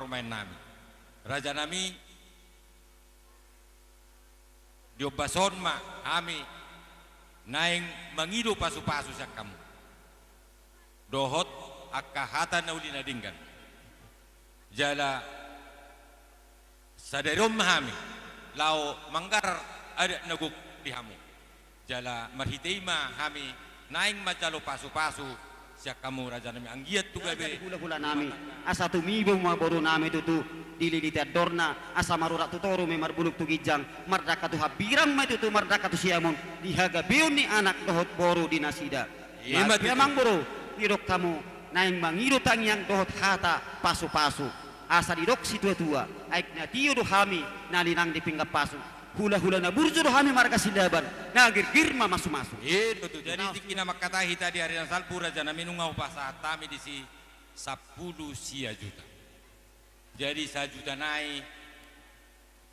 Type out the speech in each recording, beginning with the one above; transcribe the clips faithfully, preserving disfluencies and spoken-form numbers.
Parumaen nami, raja nami, di ombas on ma hami naeng mangido pasu-pasu sian hamu dohot angka hata na uli na denggan. Jala sadari on ma hami laho manggarar adat na gok di hamu. Jala marhite i ma hami naeng manjalo pasu-pasu sian hamu raja nami, anggiat tu gabe hula-hula nami, asa tumibo ma boru nami tutu di lilitan dorna, asa marurat tu toru ma i marbulung tu ginjang, mardangka tu hambirang ma i tutu mardangka tu siamun, di hagabeon ni anak dohot boru di nasida. Ima tutu. Amang boru, didok hamu naeng mangido tangiang dohot hata pasu-pasu. Asa didok situa-tua, aek na tio do hami na linang di pinggan pasu. Hula-hula na burju do hami marga Silaban, na girgir ma masu-masu. I do tutu. Jadi tingki na mangkatai hita di ari na salpu raja nami, nunga hupasahat hami disi sampulu sia juta. Jadi sajuta nai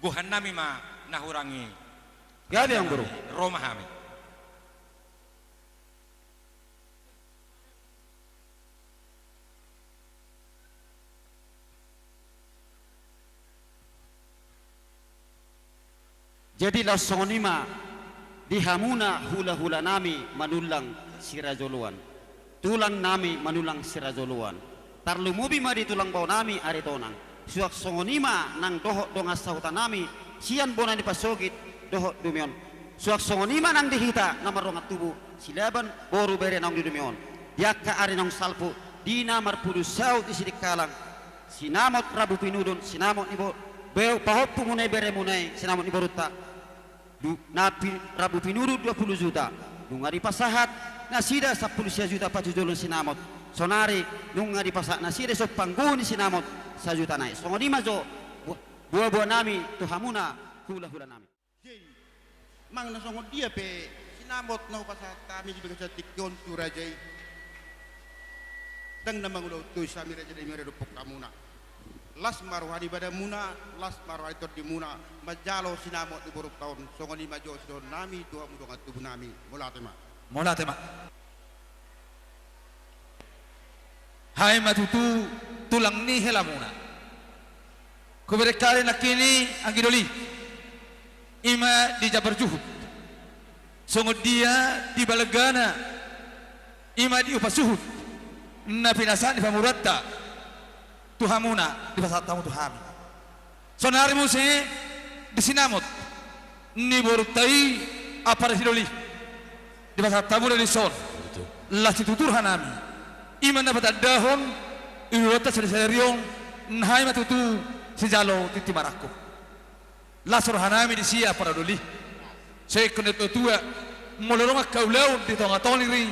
gohan nami ma na hurang i. Gabe amang boru. Ro ma hami. Jadi laos songon i ma di hamuna hula-hula nami manullang sirajoloan, tulang nami manullang sirajoloan, tarlumobi ma di tulang bao nami Aritonang. Suang songon i ma nang dohot dongan sahuta nami sian bona ni pasogit dohot Dumai on. Suang songon i ma nang di hita na mardongan tubu Silaban, boru, bere naung di Dumai on, di angka ari naung salpu, di na marpudun saut di Sidikalang, sinamot rambu pinudun, sinamot ni bo-, beo pahompu muna i, bere muna i, sinamot ni borunta. Du-, na pi-, rambu pinudun dua pulu juta, nunga dipasahat nasida sampulu sia juta pajojolon sinamot. Sonari nunga dipasahat nasida dison panggohi ni sinamot sajuta nai. Songon i ma jo bu-, buabua nami tu hamuna hula-hula nami. Jadi, manang na songon dia pe sinamot na hupasahat hami di bagasan tingki on tu raja i, ndang na mangula tois hami raja nami, maradophon hamuna. Las ma roha ni badanmuna, las ma roha ni tondimuna manjalo sinamot ni borunta on. Songon i ma jo sidohonon nami tu hamu dongan tubu nami. Mauliate ma. Mauliate ma. Hami ma tutu tulang ni helamuna. Huberengkali nangkin i anggi doli, i ma di jambar juhut, songon dia di balgana, i ma di upa suhut na pinasahat ni pamoruonta tu hamuna, dipasahat hamu tu hami. Sonari muse di sinamot ni borunta i, ampara sidoli, dipasahat hamu do dison. Betul. Las situtu roha nami, i ma na patandahon di ulaonta sadari on, hami ma tutu sijalo tintin marangkup. Las roha nami disi, ampara doli. Sai ingkon natuatua, molo adong angka ulaon di tongatonga ni,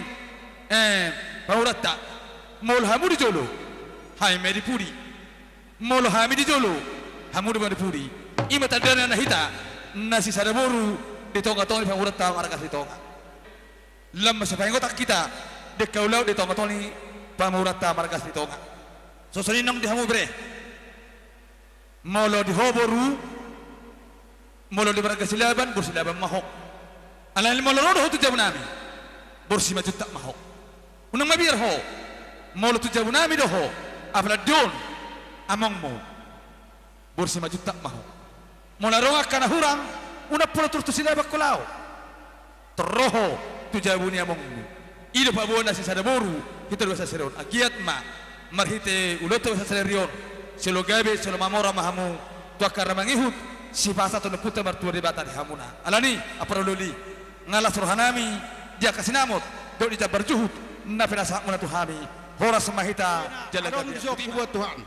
eh, pamoruonta, molo hamu di jolo, hami ma di pudi. Molo hami di jolo, hamu do ma di pudi. I ma tandana na hita na sisada boru di tongatonga ni pamoruonta marga Sitonga. Lam masipaingotan hita di angka ulaon di tongatonga ni pamoruonta marga Sitonga. Songon i nang di hamu bere. Molo di ho boru, molo di marga Silaban, boru Silaban ma ho. Alani molo ro do ho tu jabu nami, boru Simanjuntak ma ho. Unang mabiar ho. Molo tu jabu nami do ho, apala di on amongmu, boru Simanjuntak ma ho. Molo adong angka na hurang, unang pola torus tu Silaban ho laho. Tor ro ho tu jabu ni amongmu. I do paboa na sisada boru hita di bagasan sadari on. Anggiat ma marhite ulaonta di bagasan sadari on, sai olo gabe, sai olo mamora ma hamu tu angka na mangihut sipasahaton ni Ompunta Martua Debata di hamuna. Alani, ampara doli, nunga las roha nami di angka sinamot dohot di jambar juhut na pinasahatmuna tu hami. Horas ma hita jala gabe. Adong di son, putihan.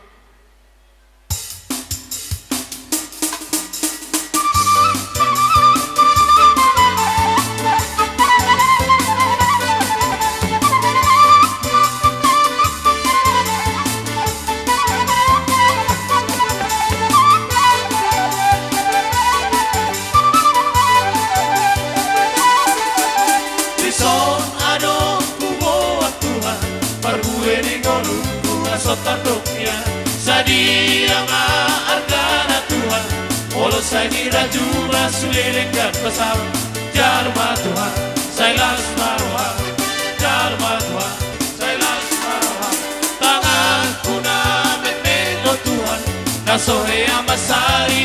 Dison adong huboan Tuhan, parbue ni ngolungku asa tardok nian. Sadia ma argana Tuhan, molo sai dirajuma sude denggan pasahat. Jalo ma Tuhan, sai las ma roham. Jalo ma Tuhan, sai las ma roham. Tanganku na metmet do Tuhan,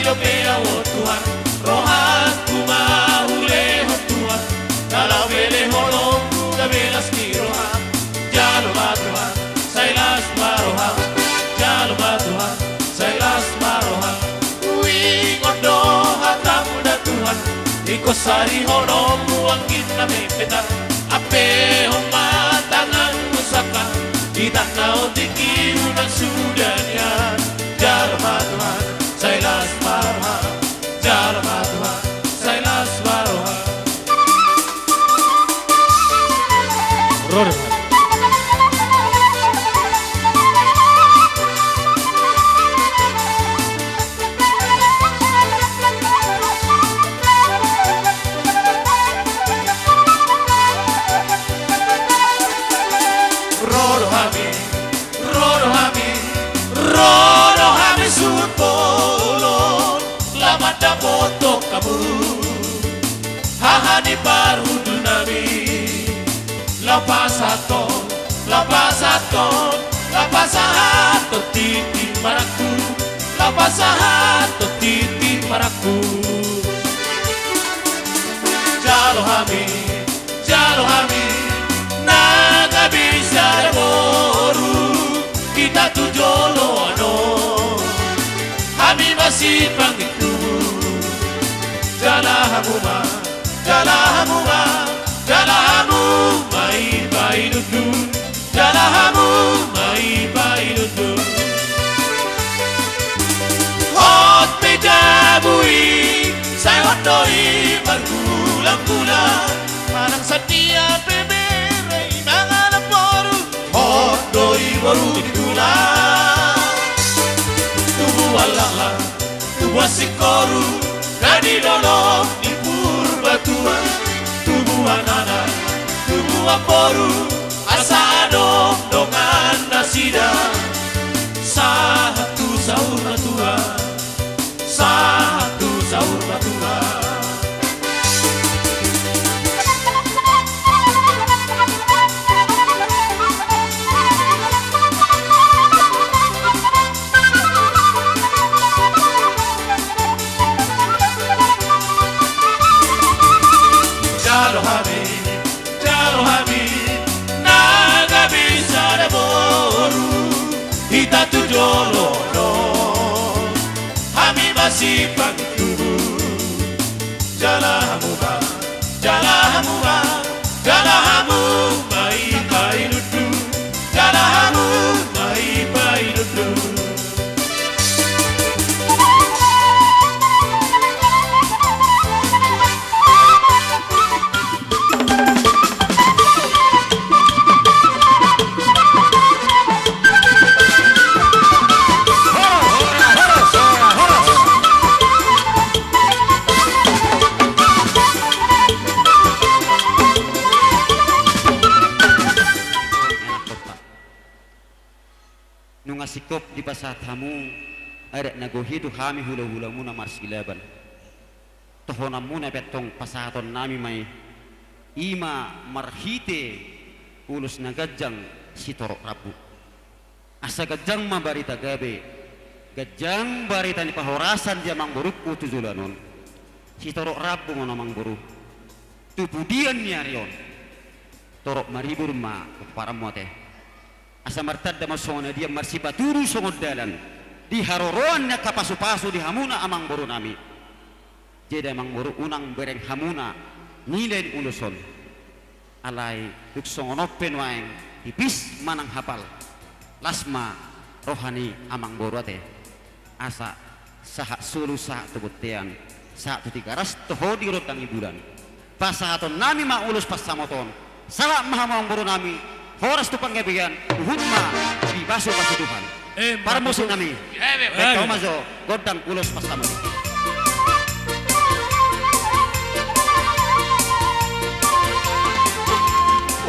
dope au Tuhan, rohangku ma hulehon Tuhan, na laho belehononmu gabe las ni roha. Jalo ma Tuhan, sai las ma roha. Jalo ma Tuhan, sai las ma roha. Huingot do hatamu da Tuhan, ingkon sarihononmu anggi na memetar. Ampehon ma tanganmu sangkap, di tangkas on tingki unang suda nian. Jalo ma Tuhan, sai las ma roha. Jalo ma Tuhan, sai las ma roha. Ro do hami. Ro do hami. Ro do hami, ro do hami suhut bolon, laho mandapothon hamu, haha ni parhundulnami. Laho pasahathon, laho pasahathon, laho pasahathon tintin marangkup, laho pasahathon tintin marangkup. Jalo hami, jalo hami, na gabe sada boru, hita tu joloan on, hami ma sipangido. Jala hamu ma, jala hamu ma, jala hamu ma i painundun. Jala hamu ma i painundun. Hot pe jabu i, sai hot do i margulang-gulang. Manang sadia pe bere i mangalap boru, hot do i boru ni tulang. Tubuan laklak, tubuan singkoru, na di dolok ni Purbatua. Tubuan anak, tubuan boru, asa adong dongan nasida. Sahat tu saur matua, sahat tu saur matua. Jalo hami, jalo hami, na gabe sada boru, hita tu joloan on, hami ma sipangido. Jala hamu ma, jala hamu ma, jala hamu ma i painundun. Jala hamu ma i painundun. Nunga singkop dipasahat hamu adat na gohi tu hami hulahulamuna Marsilaban. Tohonanmuna pe antong pasahatonnami ma i, i ma marhite ulos na ganjang sitorop rambu. Asa ganjang ma barita gabe, ganjang barita ni parhorasan di amangborungku tu joloan on. Sitorop rambu ma on amangboru. Tu pudian ni ari on, torop maribur ma pomparanmu ate. Asa martanda ma songon na dia, marsipatudu songon dalan di haroroan ni angka pasupasu di hamuna amangborunami. Jadi amangboru, unang bereng hamuna nilai ni ulos on. Alai dung songon on pe nuaeng, tipis manang hapal, las ma roha ni amangboru ate. Asa sahat solu, sahat tu bontean, sahat tu Tigaras, toho di rondang ni bulan. Pasahatonnami ma ulos pansamot on. Sahat ma hamu amangborunami, horas tu panggabean, huhut ma dipasupasu Tuhan. Eh, parmusiknami. Eh, eh, eh. Bahen hamu ma jo gondang ulos pansamot i.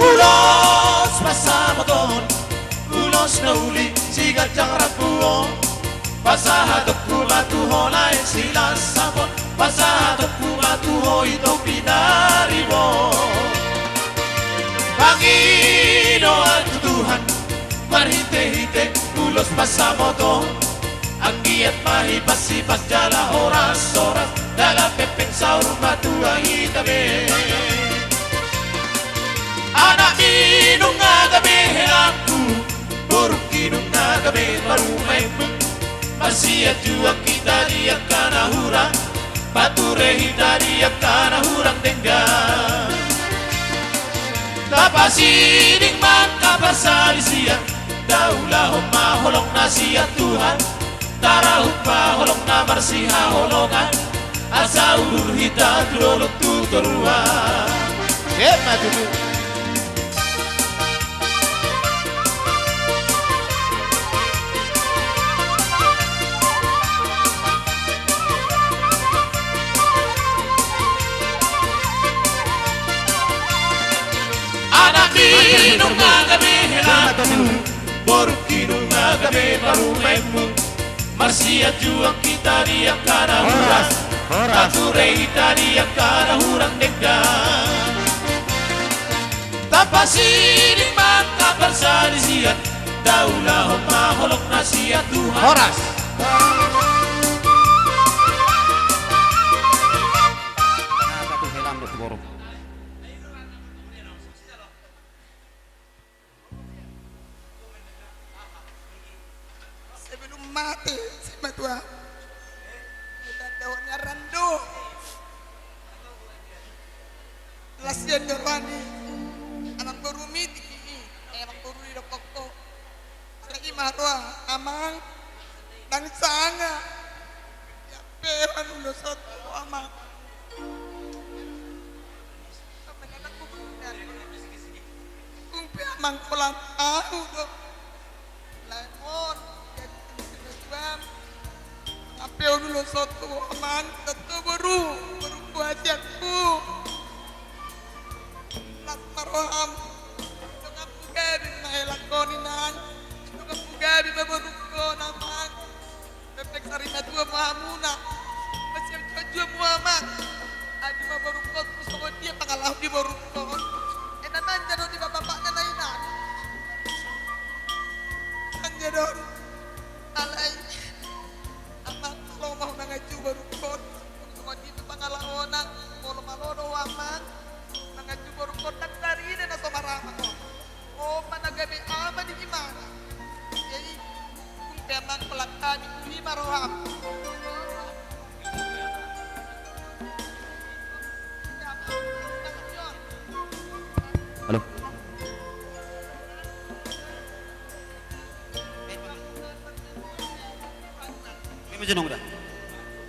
Ulos pansamot on, ulos na uli siganjang rambu on. Pasahatonku ma tu ho lae Silas Sabon, pasahatonku ma tu ho Ito Pinaribot. Pangidoan tu Tuhan marhitehite ulos pansamot on. Anggiat ma hipas-hipas jala horas-horas, jala pengpeng saur matua hita be. Anakmi nunga gabe helangku, borungki nunga gabe parumaenmu. Marsianjuan hita di angka na hurang, marture hita di angka na hurang denggan. Tapasiding ma angka parsalisian, taulahon ma holong na sian Tuhan. Tarahut ma holong na marsihaholongan, asa udur hita tu dolok tu toruan. Emma tutu. Anakmi nunga gabe helangmu, borungki nunga gabe parumaenmu. Marsianjuan hita di angka na hurang, horas, horas, marture hita di angka na hurang denggan. Tapasiding ma angka parsalisian, taulahon ma holong na sian Tuhan. Horas. Sebelum mate, si matua. Kita tahu ni Rando. Las dia ni rohani. Amang boru miti ki. Eh, amang boru di dokokko. Lagi maroa, amang. Dang sanga. Ya, pe, anu lo soto, amang. Tung pe amang holan ahu do. Lae on, jadi tung pe tuan. Ape on ulos on tu amang, tentu boru, boru kuasianku. Las ma roham. Donganmu gabe ma helangkon inang. Donganmu gabe ma borungkon amang. Pepek sari matua ma hamuna. Masiam tuan jua mu amang. Adi ma borungkon tu songon dia pangalaho di borungkon. Ena nanja do di bapakna na inang. Nanja do. Alai. Amang, malo ma ho manganju borungkon. Songon dia tu pangalahona. Molo malo do ho amang. Manganju borungkon nang dari ina na so marama ho. O, mana gabe ama di imana. Jadi, tung pe amang pelak kami, uli ma roham. Halo. Ima jenong da.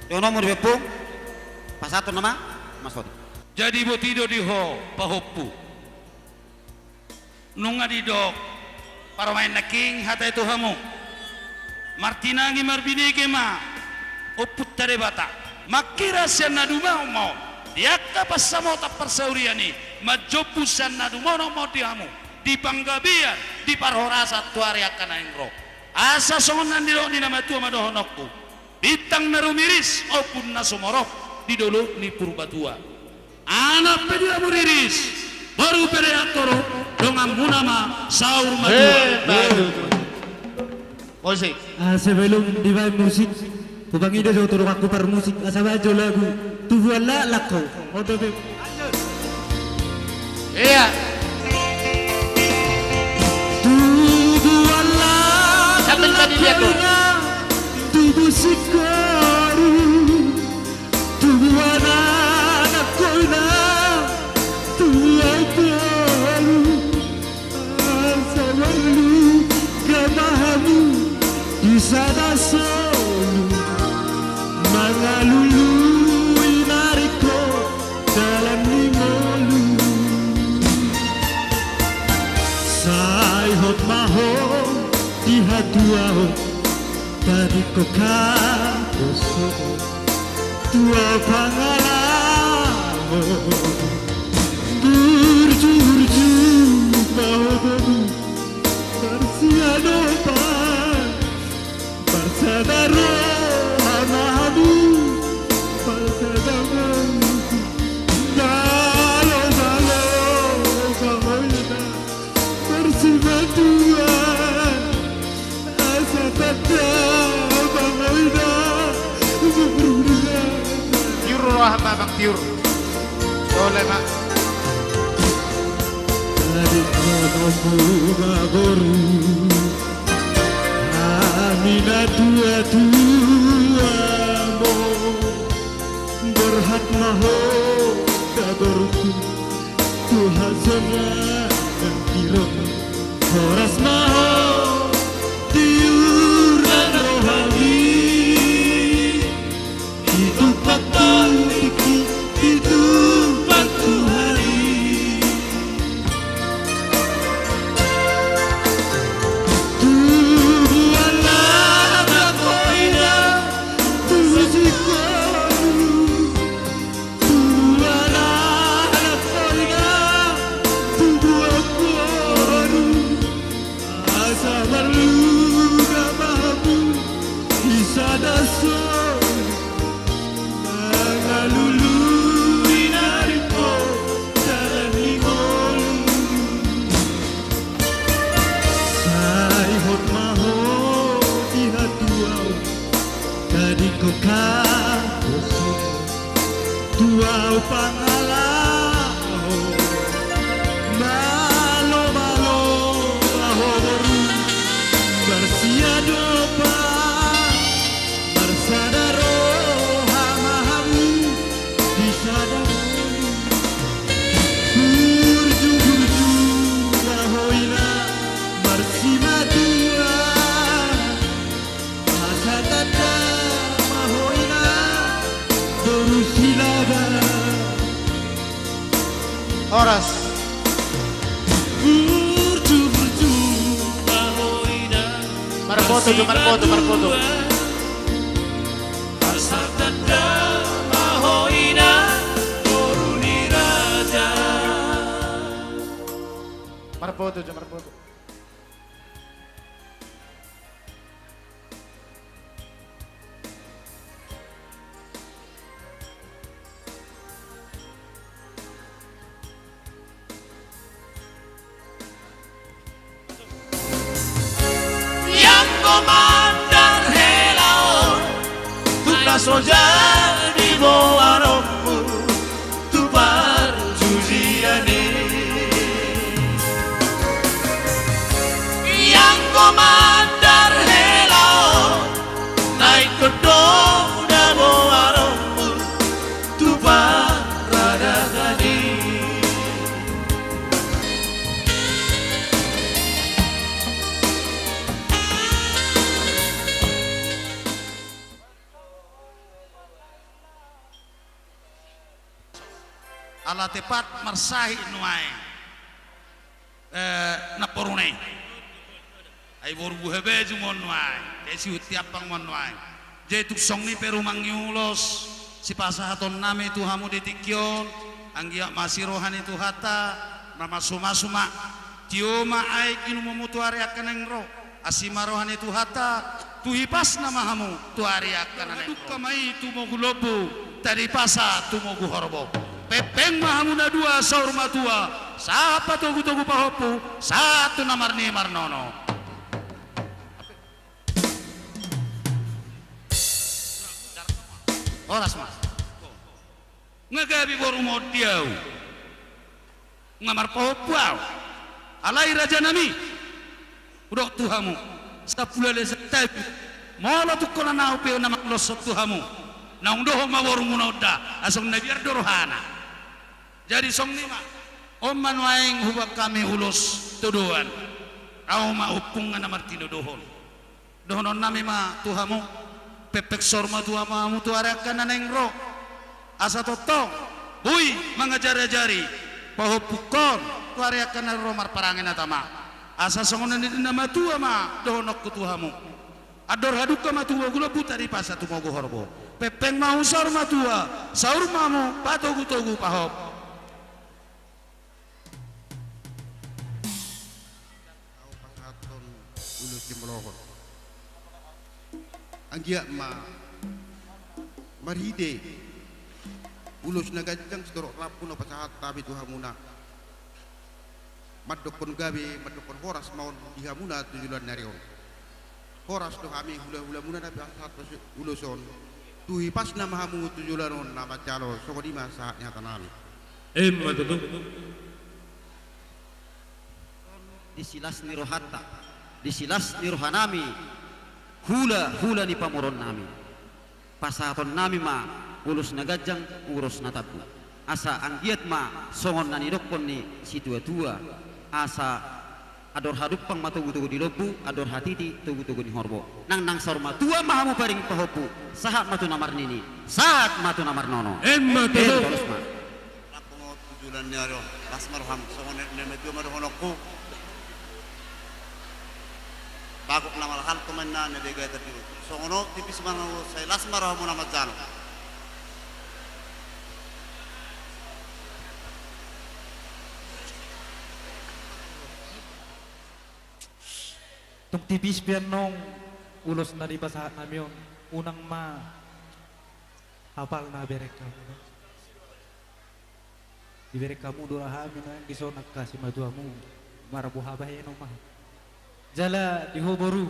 Yo nomor bepung. Pasator nama. Mas Fodi. Jadi boti do di ho pahompu. Nunga didok parumaen nangkin hata i tu hamu. Martinangi marbinege ma ompunta Debata. Mangkira sian na dumahon ma on di angka pansamotan parsaurian i, manjompu sian na dumahon ma on di hamu, di panggabean, di parhorasan tu ari angka naeng ro. Asa songon na nidok ni na matua ma dohononku. Bintang na rumiris, ombun na sumorop di dolok ni Purbatua. Anak pe di hamu riris, boru pe di hamu torop, donganmuna ma saur matua. Eh, baik. Musik. Ah, sebelum dibaen musik, hupangido jo tu donganku parmusik, asa baen jo lagu Tubuan Laklak ho. Oto pe. Iya. Tubuan laklak ho inang, tubu singkoru. Tubuan anak ho inang, tubu anak boru. Asa marlingga ma hamu di sada solu, mangalului narik ho dalan ni ngolu. Sai hot ma ho di hatuaon, tadingkon haposoon, tua pangalaho. Burju-burju ma ho boru, marsiadopan, marsada roha ma hamu, marsada ngolu. Jalo-jalo ma ho inang, marsimatua. Asa tanda ma ho Tadingkon ma ho ma boru, hami na tuatua ma, borhat ma ho da borungku, tu hajongan na tirok, horas ma ho di urusan rohami. Ditumpak tu tingki, ditumpak tu hali. Tubuan na bakoina, tubuan sikoru. Tubuan na bakoina, tubuan sikoru. Asa marlunga ma hamu di sada solu, mangalului na rimbo dalan ni ngolu. Sai hot ma ho di hatuaon, tadingkon haposo. Tuau pangalaho, malo, malo, aho boru, marsiadopan, marsada roha ma hamu di sada ngolu. Burju, burju, aho ina, marsimatua. Asa tanda ma ho ina, boru Silaban. Horas. Burju, burju, aho ina. Marfoto jo, marfoto, marfoto. Asa tanda ma ho ina, boru ni raja. Marfoto jo, marfoto. Ianggo mandar hela on, tung na so jadi boaronmu tu parjujian i. Ianggo mandar hela on, na ingkon do da boaronmu tu paradaton i. Ala tepat marsahit nuaeng, eh, namboruna i. Ai boru Buhabaju ma on nuaeng, ai Sihuntiampang ma on nuaeng. Jadi tung songon i pe rumang ni ulos sipasahatonnami tu hamu di tingki on, anggiat ma asi roha ni Tuhanta, na mamasu-masu ma. Tio ma aek inummu tu ari angka naeng ro. Asi ma roha ni Tuhanta, tu hipasna ma hamu tu ari angka na naeng ro. Dungka ma i tumogu lombu, tadipasa tumogu horbo. Pengpeng ma hamu na dua saur matua, sahat patogu-togu pahompu, sahat tu na marnini marnono. Horas ma. Nga gabe borumu on di ahu. Nga marpahompu ahu. Alai rajanami, hudok tu hamu, sampulu ale santabi. Molo tung holan ahu pe na manglonshon tu hamu, naung dohot ma borumuna on da, asa na biar do rohana. Jadi songon i ma, on ma nuaeng huboan hami ulos todoan. Ahu ma ompungna na martinodohon. Dohononnami ma tu hamu, pengpeng saur matua ma hamu tu ari angka na naeng ro. Asa tongtong boi mangajari-ajari pahompungkon tu ari angka na naeng ro marparange na tama. Asa songon na nidok ni na matua ma dohononku tu hamu. Andor hadungka ma tumogu lombu, tadipasa tumogu horbo. Pengpeng ma hamu saur matua, saur ma hamu patogu-togu pahompu. Ahu pasahathon ulos simolohon. Anggiat ma marhite ulos na ganjang sitorop rambu na pasahat hami tu hamuna, mandokkon gabe, mandokkon horas ma on di hamuna tu joloan ni ari on. Horas do hami hula-hulamuna na pasahat ulos on. Tu hipasna ma hamu tu joloan on na manjalo, songon i ma sahat ni hatanami. Emma tutu. Di silas ni rohanta, di silas ni rohanami, hula-hula ni pamoruonnami. Pasahatonnami ma ulos na ganjang, ulos na tambu. Asa anggiat ma songon na nidokkon ni situa-tua, asa andor hadumpang ma togu-togu ni lombu, andor hatiti togu-togu ni horbo. Nang, nang saur matua ma hamu paring pahompu, sahat ma tu na marnini, sahat ma tu na marnono. Emma tutu. Emma tutu. Rap ma tu joloan ni ari on, las ma roham, songon na matua ma dohononku. Bagot na malahal tu ma inna na dega tadi. Songon on tipis ma na ulos, sai las ma rohamuna manjalo. Tung tipis pe annon ulos na dipasahatnami on, unang ma hapal na bereng hamu. Dibereng hamu do rohami nuaeng dison angka simatuamu, marboha bahenon ma. Jala di ho boru,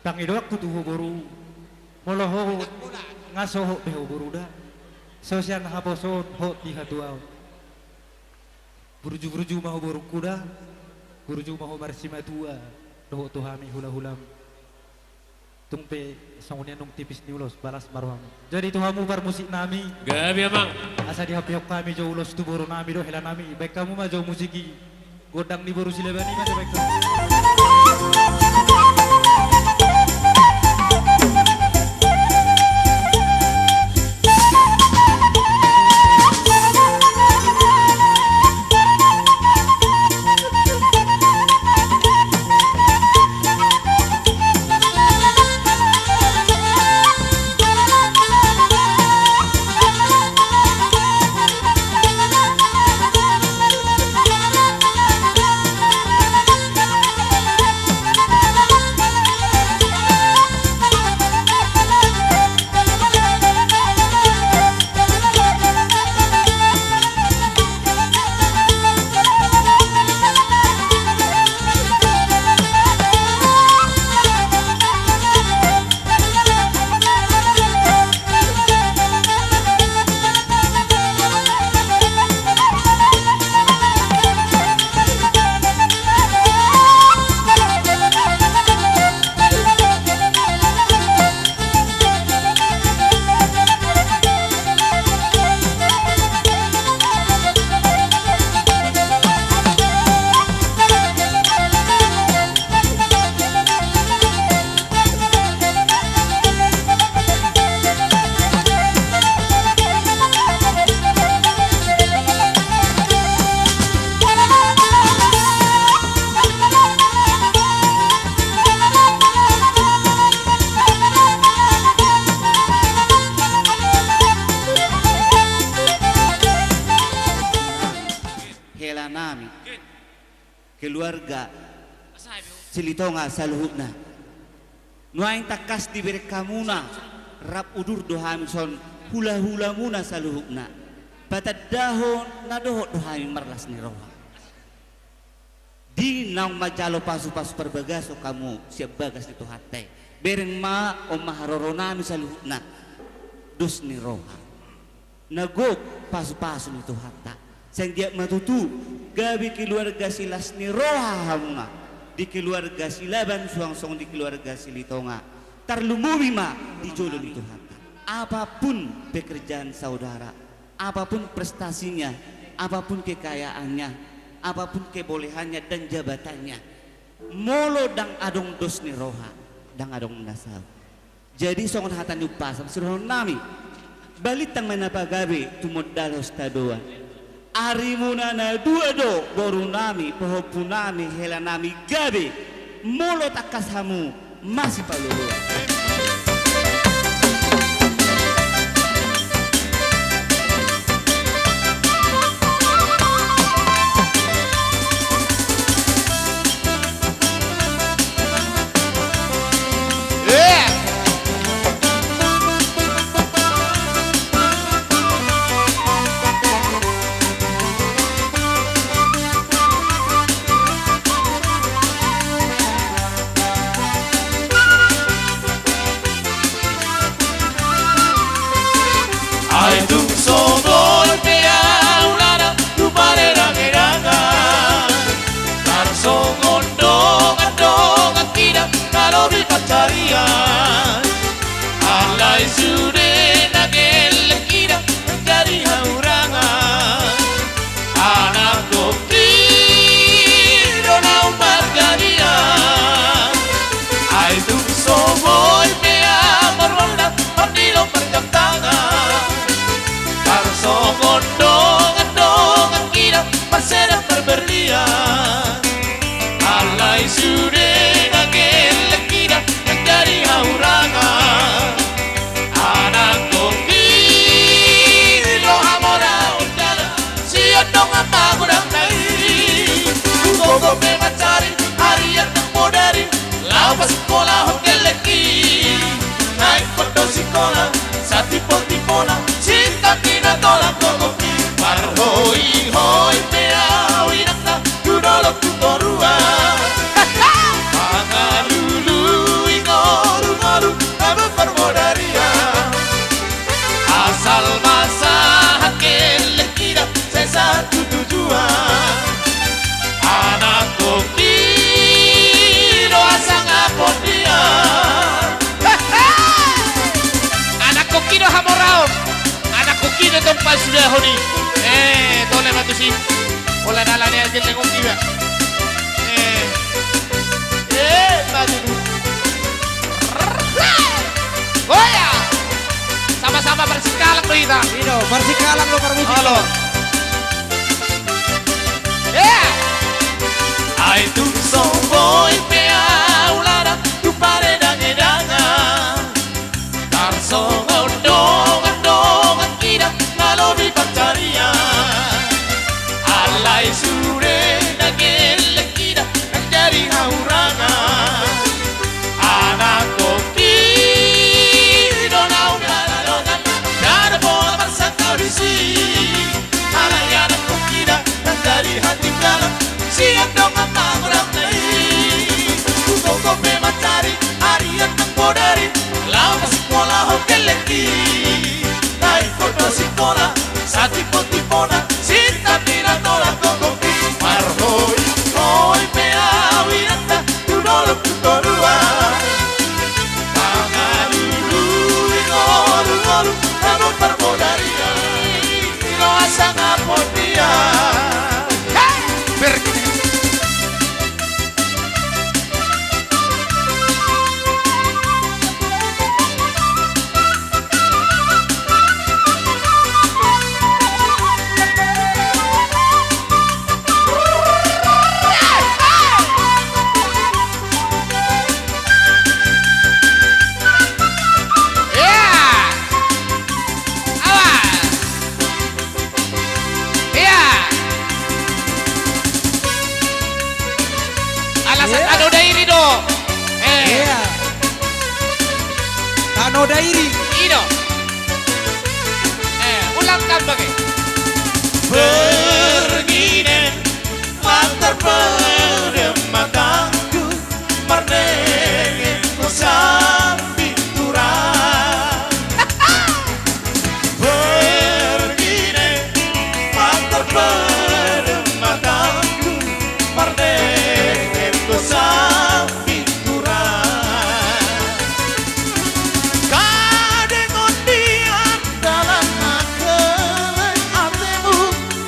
pangidoanku tu ho boru, molo ho nga sohot be ho boru da, so sian haposoon hot di hatuaon. Burju-burju ma ho borungku da, burju ma ho marsimatua dohot tu hami hula-hulam. Tung pe songon i annon tipis ni ulos, balas ma roham. Jadi tu hamu parmusiknami. Gabe, Amang. Asa dihampehon hami jo ulos tu borunami dohot helanami. Baen hamu ma jo musik i. Gondang ni boru Silaban i ma jo baen hamu. Helanami, keluarga Silitonga saluhutna. Nuaeng tangkas dibereng hamuna, rap udur do hami son hula-hulamuna saluhutna. Patandahon na dohot do hami marlas ni roha. Di naung manjalo pasu-pasu parbagason hamu sian bagas ni Tuhanta i. Bereng ma on ma haroronami saluhutna. Dos ni roha. Na gok pasu-pasu ni Tuhanta. Sai anggiat ma tutu, gabe keluarga silas ni roha hamuna. Di keluarga Silaban suang songon di keluarga Silitonga. Tarlumobi ma di jolo ni Tuhanta. Apapun pekerjaan saudara, apapun prestasinya, apapun kekayaannya, apapun kebolehannya dan jabatannya, molo ndang adong dos ni roha, ndang adong na saut. Jadi songon hata ni umpasa sidohononnami, balintang ma na pagabe tumundalhon sitadoan. Arimuna na dua do borunami, pahompunami, helanami gabe, molo tangkas hamu masipaloloan. Pagodangna i, tu gogo pe mansari, arian nang bodari, laho pasingkolahon gellengki. Na ingkon do sikola, satimpotipona, sintang ni na tolang gogongki. Marhoihoi pe ahu inangna, tu dolok tu toruan. Mangalului ngolungolu, na mamboan bodarian. Asal ma sahat gellengkida, sai sahat tu tujuan. Anakkongki do asa nga pondian. Anakkongki do hamoraon. Anakkongki do tong pasudahon i. Eh, tole ma tusi. Holan ala ni gellengkongki ba. Eh. Eh, ma tutu. Goyang. Sama-sama parsingkalang do hita. I do, parsingkalang do parmusik. Olo. Eh. Ai tung so boi pe ahu ladang tu paredangedangan. Tarsongon dongan-dongan kida na lobi pansarian. Alai sude na gellengkida na jadi hahurangan. Anakkongki do na umbalan dongan, ndada pola marsangkal disi. Alai anakkongkida na jadi hatinggalan sian dongan na godang na i. Tu gogo pe mansari, arian nang bodari, laho pasingkolahon gellengki. Na ingkon do sikola, satimpotipona, sintang ni na tolang gogongki. Marhoihoi pe ahu inangna, tu dolok tu toruan. Mangalului ngolungolu, na mamboan bodarian. Ilo asa nga pondian. Hei! Bergina. Ia. Awas. Ia. Alasan ia. Tano dairi do. Eh. Ia. Tano dairi. I do. Eh, ulang tambah ke. Berginen mantar pedem matangku. Mardengeng do sambing turan. Berginen mantar pedem matangku, mardengeng do sambing turan. Kadengon di andalan na geleng atemu,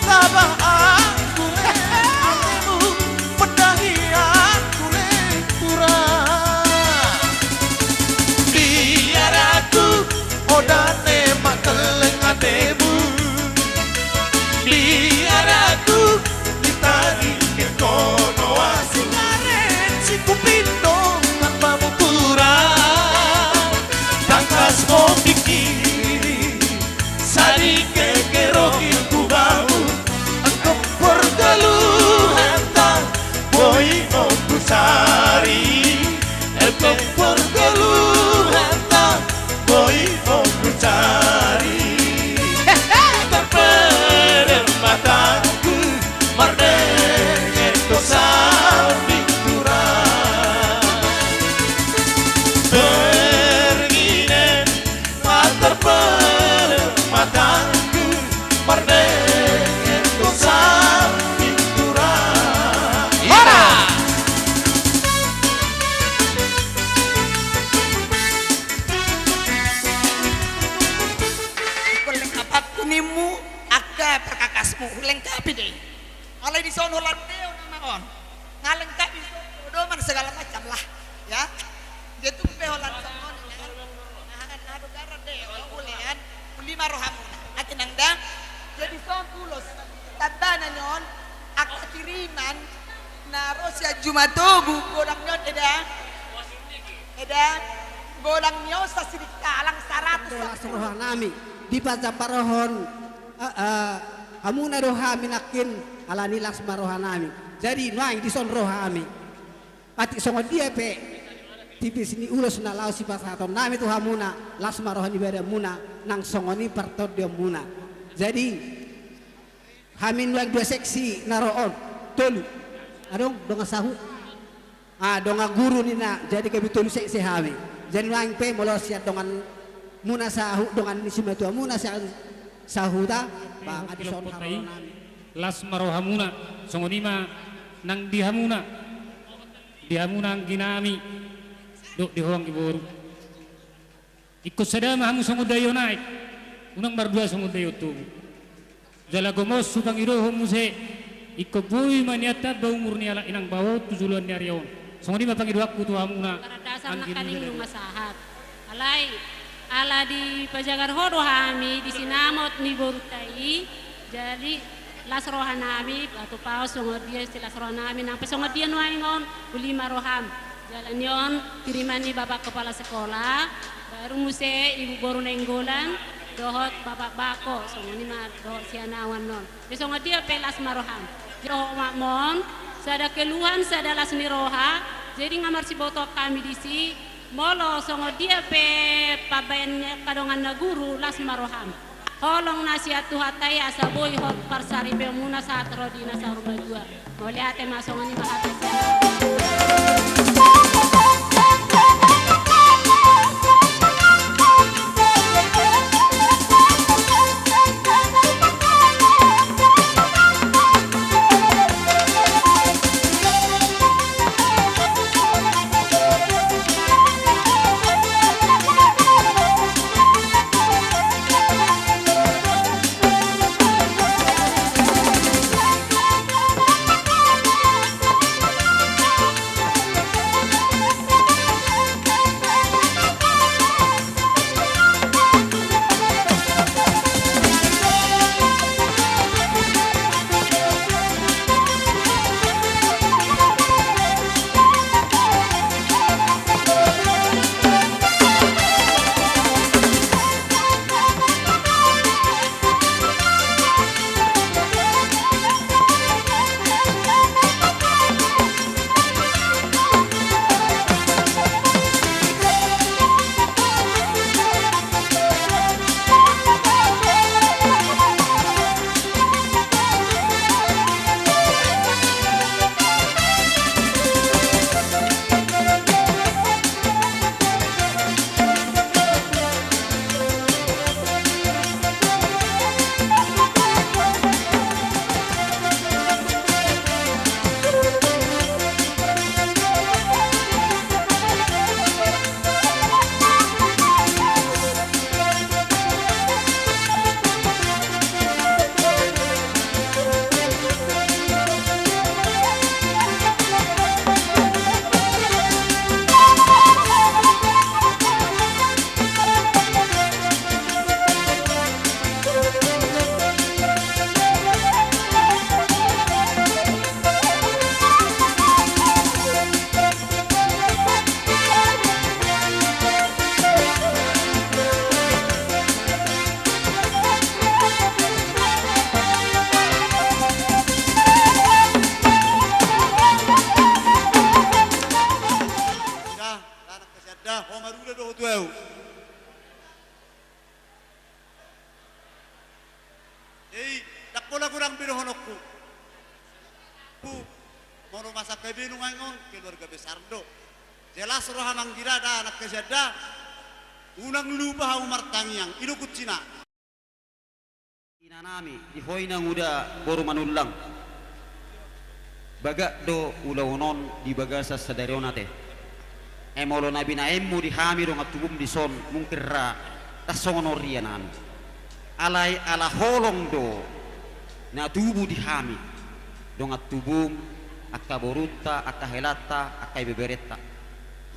taba angku leng atemu, pendahian ku leng turan. Biar aku odane mangkeleng atemu. Biar aku ditagi ke kono asing aren si kupindo nang pamupuran. Tangkas mo pikiri. Sadike ke rohingku bamu, engkon porgoluhanta, boi nongku sari. Engkon porgoluhanta, boi nongku sari. Terpedem matangku, mardengeng do sambing turan. Berginen mantar pedem matangku, mardengeng do sambing turan. Hora! Hulengkapakku nimmu, angka pakakasmu, hulengkapi do i. Alai dison holan deo nama on. Nga lengkap i, doman segala macam lah. Ya. Dia tu pe holan songon i, kan. Nah, kan, nah, dogaran deo, oh, boleh, kan. Uli ma rohamuna. Ate nang da. Jadi songon ulos. Tanda na ni on, angka kiriman na ro sian jumatobu, godang ni on, eda. Eda. Godang ni on sasirikalang saratus. Las rohanami, dipajambaron. Ah, ah. Hamuna do hami nangkin, alani las ma rohanami. Jadi nuaeng dison ro hami. Atik songon dia pe tipis ni ulos na laho sipasahatonnami tu hamuna, las ma roha ni badanmuna, nang songon i partondionmuna. Jadi hami nuaeng dua seksi na ro on, tolu. Adong dongan sahu. Ah, dongan guru ninna, jadi gabe tolu seksi hami. Jadi nuaeng pe molo sian donganmuna sahu, dongan ni simatuamuna sian sahuta, ba nga dison haroro nami. Las ma rohamuna, songon i ma nang di hamuna, di hamuna angginami, dohot di ho anggi boru. Ingkon sada ma hamu songon daion aek, unang mardua songon daion tobu. Jala gomos hupangidohon muse, ingkon boi ma nian tamba umur ni halak inang baoa on tu joloan ni ari on. Songon i ma pangidoanku tu hamuna. Paradasan nangkaning nunga sahat. Alai, ala dipajagar ho do hami di sinamot ni borunta i, jadi las rohanami, batu paos songon dia silas rohanami, nang pe songon dia nuaeng on, uli ma roham. Jala ni on, kiriman ni Bapak Kepala Sekolah, baru muse Ibu Boru Nainggolan, dohot Bapak Bako, songon i ma dohot sian ahu annon. Jadi songon dia pe las ma roham. Jadi ho ma on, sada keluhan, sada las ni roha, jadi nga marsibotoan hami disi, molo songon dia pe pambaen angka dongan na guru, las ma roham. Holong na sian Tuhanta i asa boi hot parsaripeonmuna sahat ro di na saur matua. Mauliate ma, songon i ma hata sian. Dah, dah, anak kasian dah, ho maruda do ho tu ahu. Jadi, ndang pola godang be dohononku. Hu, molo masa K B nuaeng on, keluarga besar do. Jelas roha manggira da, anak kasian da. Unang lupa hamu martangiang, i do kuncina. Inanami, di ho inanguda boru Manullang. Bagak do ulaon on di bagasan sadari on ate. Ai molo na binaenmu di hami dongan tubum dison, mungkin ra tarsongon on rianami. Alai ala holong do na tubu di hami dongan tubum, angka borunta, angka helanta, angka ibeberenta.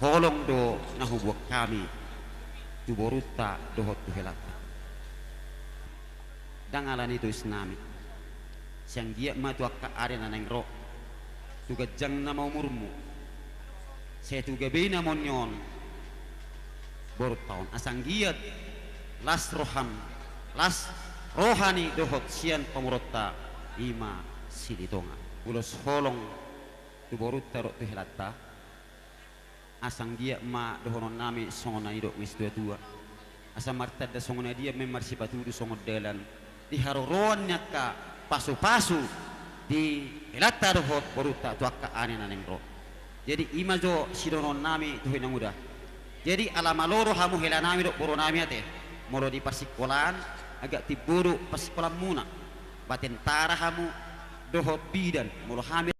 Holong do na hubuat hami tu borunta dohot tu helanta. Ndang alani toisnami. Sai anggiat ma tu angka ari na naeng ro, tu ganjang nama umurmu, sai tu gabe nama on ni on borunta on. Asa anggiat las roham, las rohani dohot sian pamoruonta, i ma Silitonga. Ulos holong tu borunta dohot tu helanta. Asa anggiat ma dohononnami songon na nidok ni situatua, asa martanda songon na dia, marsipatudu songon dalan di haroroan ni angka pasupasu di helanta dohot borunta tu angka ari na naeng ro. Jadi i ma jo sidohononnami tu ho inanguda. Jadi ala malo do hamu helanami dohot borunami ate, molo di parsikolaan agak timbo do parsikolanmuna, ba tentara hamu dohot bidan, molo hami